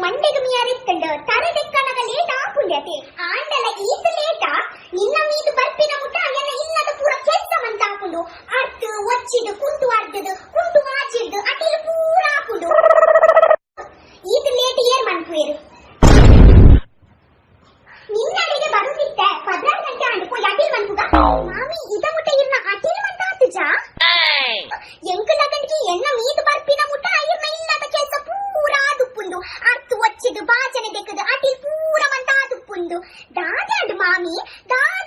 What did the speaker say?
ಮಂಡೆಗ್ ಮಿಯಾರಿತ್ತಂಡ್ ತರೆ ದೆಕ್ಕನಗ ಲೇಟ್ ಆಪುಂಡೆ ಅತೆ. ಆಂಡಲ ಈತ್ ಲೇಟಾ? ನಿನ್ನ ಮೀದ್ ಬರ್ಪಿನ ಮುಟ ಎನ್ನ ಇಲ್ಲದ ಪೂರ ಕೆಲ್ಸ ಮಂತ ಆಪುಂಡು. ಅರ್ತ್ ಒಚ್ಚಿದ್, ಕುಂಟು ಅರ್ದದ್, ಕುಂಟು ಆಜಿಡ್ದ್, ಅಟಿಲ್ ಪೂರ ಆಪುಂಡು. ಈತ್ ಲೇಟ್ ಏರ್ ಮನ್ಪುವೆರ್? ನಿನ್ನಡೆಗೆ ಬರುದಿತ್ತೆ 12 ಗಂಟೆ ಆಂಡ್. ಪೋಯಿ ಅಟಿಲ್ ಮನ್ಪುಗ. ಮಾಮಿ, ಇದ ಮುಟ ಇರ್ನ ಅಟಿಲ್ ಮಂತ ಆತುಜಾ? ಎಂಕ್ ಲಗಂಡ್ಗೆ ಎನ್ನ ಮೀದ್ ಬರ್ಪಿನ ಮುಟ ಇರ್ನ ಇಲ್ಲದ ಕೆಲ್ಸ ಪೂರ ಆದುಪ್ಪುಂಡು. ಅರ್ತ್ ಒಚ್ಚಿದ್, ಬಾಜನೆ ದೆಕ್ಕದ್, ಅಟಿಲ್ ಪೂರ ಮಂತ ಆದುಪ್ಪುಂಡು. ದಾದೆ ಆಂಡ್ ಮಾಮಿ? ದಾದ?